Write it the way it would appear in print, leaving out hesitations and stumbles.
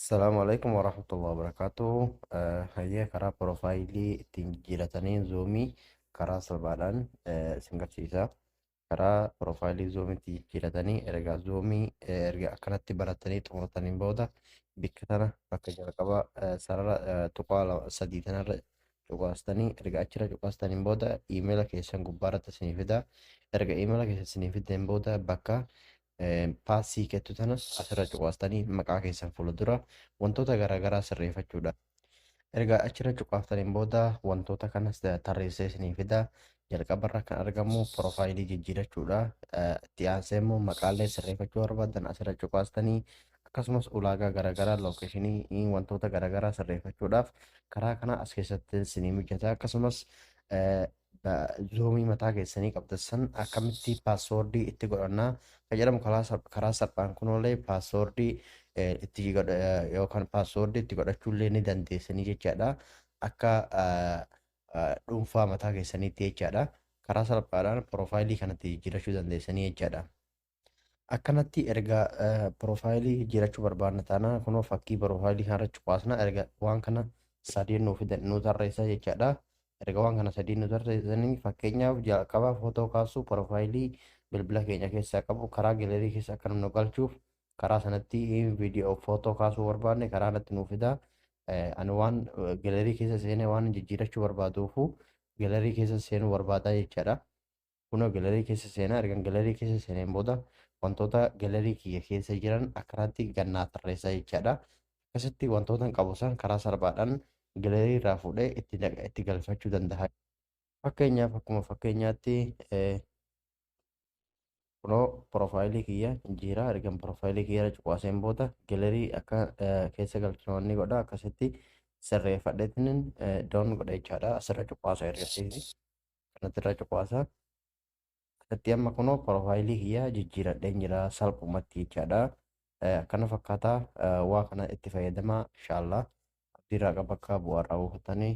Asalaamu alaikum warahmatullahi wabarakatuh. Hayyee, karaa profaayilii ittiin jijjiiratanii Zoomii karaa salphaadhaan isin garsiisa. Karaa profaayilii Zoomiitti jijjiiratanii, erga Zoomii erga akkanatti baratanii xumurataniin booda, bikka tana bakka jalqaba sarara tuqaa sadii tanarra cuqaastanii, erga achirra cuqaastaniin booda iimeela keessan gubbaarratti isinii fida. Erga iimeela keessan isinii fideen booda, bakka paasii kettu tana asirra cuqaastanii maqaa keessan fuuldura wantoota garaagaraa sirreeffachuudha. Erga achirra cuqaaftaniin booda wantoota kanas tarreessee isinii fida. Jalqabarra kan argamu profaayilii jijjiirachuudha. Itti aansee immoo maqaalee sirreeffachuu barbaadan asirra cuqaastanii, akkasumas ulaagaa garaagaraa, lookeeshinii, wantoota garaagaraa sirreeffachuudhaaf karaa kana as keessatti isinii mijata. Akkasumas Zoomii mataa keessanii qabdan akkamitti paaswoordii itti godhannaa kan jedhamu karaa salphaan kunoolee paaswoordii itti yookaan paaswoordii itti godhachuullee ni dandeessanii jechaadha. Akka dhuunfaa mataa keessaniitti jechaadha. Karaa salphaadhaan profaayilii kanatti jijjiirachuu dandeessanii jechaadha. Akkanatti erga profaayilii jijjiirachuu barbaanna taanaan, kunoo fakkii profaayilii kanarra cuqaasna. Erga waan kana sadiin nuu fidan, nuu tarreessa jechaadha. Erga waan kana sadiin nu tarreessanii, fakkeenyaaf jalqaba footoo kaasuu profaayilii bilbila keenya keessaa qabu karaa gallery keessa akka nu galchuuf, karaa sanatti viidiyoo footoo kaasuu barbaanne karaa kanatti nuu fida. Ani waan gallery keessa seenee waan jijjiirachuu barbaaduufu gallery keessa seenuu barbaada jechaadha. Kunoo gallery keessa seenaa. Erga gallery keessa seeneen booda wantoota gallery kiyya keessa jiran akkanatti gannaa tarreessa jechaadha. Akkasitti wantoota hin qabu san karaa salphaadhaan gallery irraa fuudhee itti galfachuu danda'a. Fakkeenyaaf, akkuma fakkeenyaatti, kunoo profaayilii kiyya jijjiiraa. Erga profaayilii kiyya irra cuqaaseen booda gallery akka keessa galchu ni godha. Akkasitti sirreeffadheetiin done godha jechaadha. Asirra cuqaasa, ergasiisi kanatti irra cuqaasa. Asitti amma kunoo profaayilii kiyya jijjiiradheen jira salphumatti jechaadha. Akkana fakkaataa waa kana itti fayyadamaa, inshaallah abdiirraa qaba akka bu'aa irraa buufatanii.